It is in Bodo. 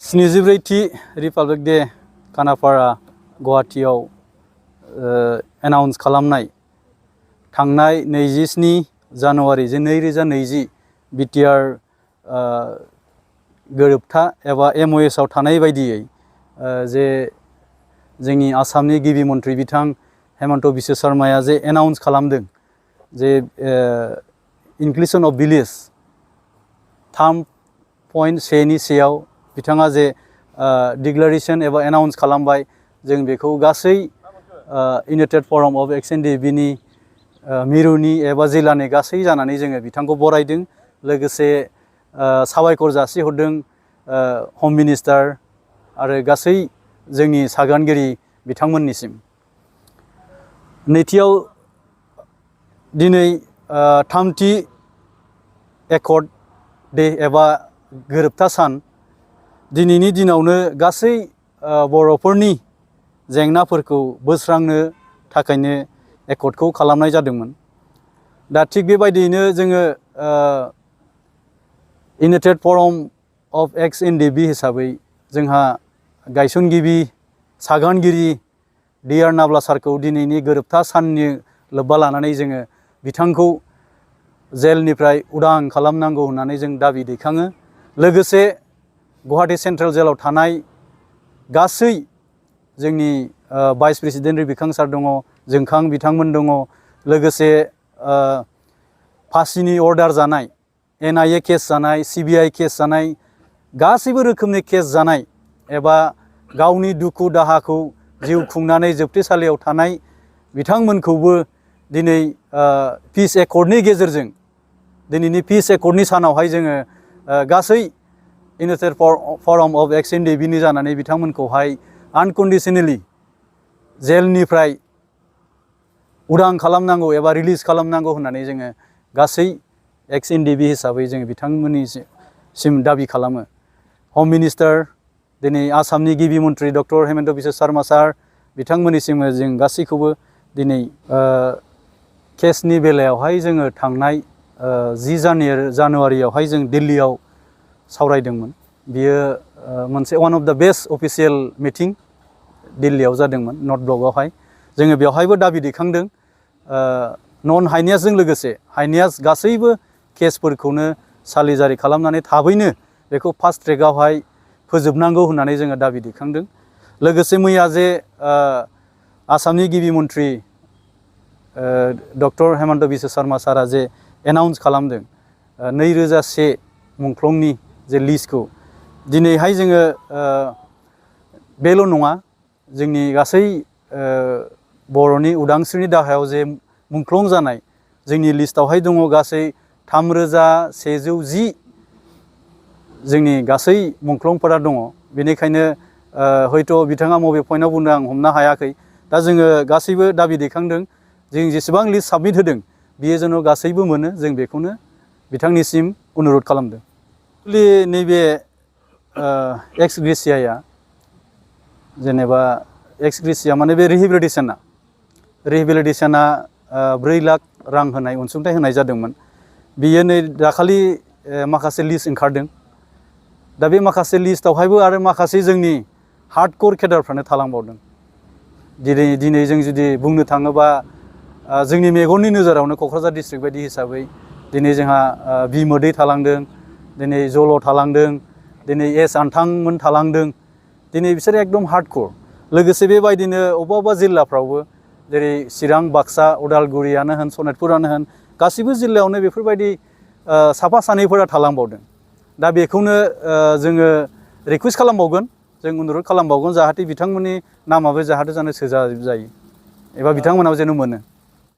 स्निजिब्रैथि रिपाब्लिक डे खानापारा गुवाहाटीयाव एनाउन्स खालामनाय थांनाय 27 जानुवारि 2020 बिटिआर गोरोबथा एबा एमअएस आव थानाय बायदियै जे जोंनि आसामनि गिबि मन्थ्रि बिथां हेमन्त बिश्व शर्माया जे एनाउन्स खालामदों जे इनक्लुजन अफ भिलेज 3.1 नि सायाव बिथाङा जे डिक्लारेशन एबा एनाउन्स खालामबाय जों बेखौ गासै इउनाइटेड फराम अफ एक्स एनडिएफबि नि मिरुनि एबा जिल्लानि गासै जानानै जोङो बिथांखौ बरायदों लोगोसे साबायखर जासिहरदों हम मिनिस्टार आरो गासै जोंनि सागानगिरि बिथांमोननिसिम नैथियाव दिनै थामथि एकर्ड डे एबा गोरोबथा सान दिनैनि दिनावनो गासै बर'फोरनि जेंनाफोरखौ बोस्रांनो थाखायनो एकर्डखौ खालामनाय जादोंमोन दा थिग बेबायदियैनो जोङो इउनाइटेड फराम अफ एक्स एनडिएफबि हिसाबै जोंहा गायसनगिरि सागानगिरि डि.आर. नाब्ला सारखौ दिनैनि गोरोबथा साननि लोब्बा लानानै जोङो बिथांखौ जेलनिफ्राय उदां खालामनांगौ होननानै जों दाबि दैखाङो लोगोसे गुवाहाटी सेन्ट्रेल जेलाव थानाय गासै जोंनि भाइस प्रेसिडेन्ट रिबिखां सार दङ जोंखां बिथांमोन दङ लोगोसे फासिनि अर्डार जानाय एनआइए केस जानाय सिबिआइ केस जानाय गासैबो रोखोमनि केस जानाय एबा गावनि दुखु दाहाखौ जिउ खुंनानै जोबथेसालियाव थानाय बिथांमोनखौबो दिनै पिस एकर्डनि गेजेरजों दिनैनि पिस एकर्डनि सानावहाय जोङो गासै इउनाइटेड फराम अफ एक्स एनडिएफबि नि जानानै बिथांमोनखौहाय आनकन्डिसनेलि जेलनिफ्राय उदां खालामनांगौ एबा रिलिज खालामनांगौ होननानै जोङो गासै एक्स एनडिएफबि हिसाबै जोङो बिथांमोननिसिम दाबि खालामो हम मिनिस्टार दिनै आसामनि गिबि मन्थ्रि डक्टर हेमन्त बिश्व शर्मा सार बिथांमोननिसिम जों गासैखौबो दिनै केसनि बेलायावहाय जोङो थांनाय 10 जानुवारियावहाय जों दिल्लीयाव सावरायदोंमोन बियो मोनसे वान अफ द बेस्ट अफिसियेल मिटिं दिल्लीयाव जादोंमोन नर्थ ब्लकआवहाय जोङो बेवहायबो दाबि दैखांदों नन हाइनियासजों लोगोसे हाइनियास गासैबो केसफोरखौनो सालिजारि खालामनानै थाबैनो बेखौ फास्ट ट्रेकआवहाय फोजोबनांगौ होननानै जोङो दाबि दैखांदों लोगोसे मैया जे आसामनि गिबि मन्थ्रि डक्टर हेमन्त बिश्व शर्मा सारा जे एनाउन्स खालामदों 2001 मुंख्लंनि जे लिस्टखौ दिनैहाय जोङो बेल' नङा जोंनि गासै बर'नि उदांस्रिनि दाहायाव जे मुंख्लं जानाय जोंनि लिस्टआवहाय दङ गासै 3110 जोंनि गासै मुंख्लंफोरा दङ बेनिखायनो हयथ' बिथाङा बबे पइन्टआव बुंदों आं हमनो हायाखै दा जोङो गासैबो दाबि दैखांदों जों जेसेबां लिस्ट साबमिट होदों बियो जेन' गासैबो मोनो जों बेखौनो बिथांनिसिम अनुरद खालामदों नैबे एक्स ग्रेसियाया जेनेबा एक्स ग्रेसिया माने बे रिहेबिलिटेसना 4 लाख रां होनाय अनसुंथाइ होनाय जादोंमोन बियो नै दाखालि माखासे लिस्ट ओंखारदों दा बे माखासे लिस्टआवहायबो आरो माखासे जोंनि हार्डक'र केडारफ्रानो थालांबावदों दिनै जों जुदि बुंनो थाङोबा जोंनि मेगननि नोजोरावनो क'क्राझार डिस्ट्रिक्ट बायदि हिसाबै दिनै जोंहा बिमोदै थालांदों दिनै जल' थालांदों दिनै एस आन्थांमोन थालांदों दिनै बिसोरो एकदम हार्डक'र लोगोसे बेबायदिनो अबेबा जिल्लाफ्रावबो जेरै चिरां बाक्सा उदालगुरियानो होन सनितपुरानो होन गासैबो जिल्लायावनो बेफोरबायदि साफा सानैफोरा थालांबावदों दा बेखौनो जोङो रिकुवेस्ट खालामबावगोन जों अनुरद खालामबावगोन जाहाथे बिथांमोननि नामाबो जाहाथे सोजाब जायो एबा बिथांमोनाबो जेन' मोनो